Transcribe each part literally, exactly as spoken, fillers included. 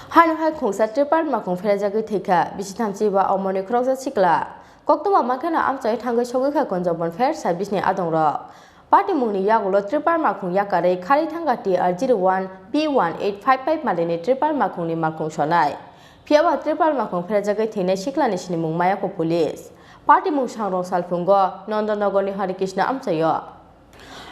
Haino hai khungsa tripal makhung pherajagwi thwikha, bisi thamchi ba omorni khoroksa sikla. Koktwma mankhe no amchai thangwi sogwi kha Kunjabon Fire Service ni adongrok. Patimungni yagulo tripal makhung yakarwi kharwi thangkha T R zero one B one eight five five malini tripal makhungni makhung sonai. Phiyaba tripal makhung pherajagwi thwinai siklani sinimung mayakho police. Patimung sangrong salphungo Nondonogorni Hare Krishna amchaio.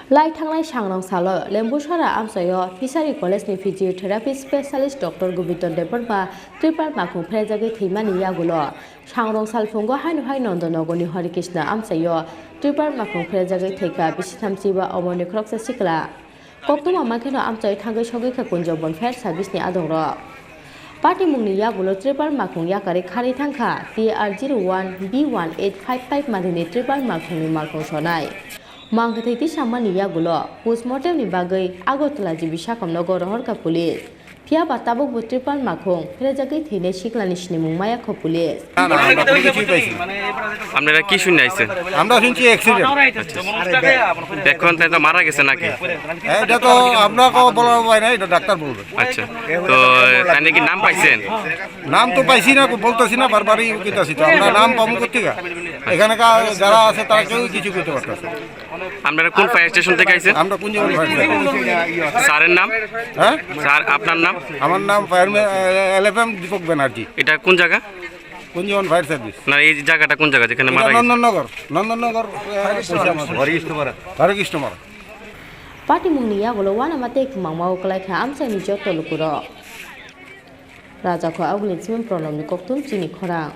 Lai thangnai sangrong salo Lembusara amchaio Fishery College ni physiotherapy specialist Doctor Gobindan Debbarma tripal makhung pherajagwi thwimani yagulo sangrong salphungo haino hai Nondonogorni Hare Krishna amchaio tripal makhung pherajagwi thwikha bisi thamchi ba omorni khoroksa sikla. Koktwma mankhe no amchai thangwi sogwi kha Kunjabon Fire Service ni adongrok. Patimungni yagulo tripal makhung yakarwi kharwi thangkha T R zero one B one eight five five malini tripal makhungni makhung sonai. Mankhe thwi tisamani yagulo postmortem ni bagwi Agartala G B Sakamnogo rohorkha police. Phiyaba tabukbo tripal makhung pherajagwi thwinai siklani sinimung mayakho police. না, না, আমরা কোনো কিছুই পাইছি না। আপনারা কি শুনে আইছেন? আমরা শুনছি অ্যাক্সিডেন্ট। এখন তাই তো মারা গেছে নাকি? এটা তো আমরা কেউ বলার উপায় নাই, এটা ডাক্তার বলবে। আচ্ছা, তো তাই নাকি নাম পাইছেন? নাম তো পাইছি না, বলতেছি না, বারবারই কইতাছি তো। আমরা নাম পাবো কোথেকে? এখানকার যারা আছে তারা কেউ কিছু করতে পারতেছে না। আপনারা কোন ফায়ার স্টেশন থেকে আইছেন? আমরা কুঞ্জবন ফায়ার স্টেশন। স্যারের নাম? হ্যাঁ? স্যার, আপনার নাম? আমার নাম ফায়ারম্যান, এ, এল এফ এম দীপক ব্যানার্জি। এটা কোন জায়গা? Kunjaban fire service. না, এই জায়গাটা কোন জায়গা যেখানে এটা মারা গেছে? নন্দননগর, নন্দননগর, এ, হরেকৃষ্ণপাড়া। হরেকৃষ্ণপাড়া। Patimungni yagulo uanama tei kwmangma o kwlai kha amchaini joto lukurok. Rajakho Agulin Simon Pranobni koktwm chini khorang.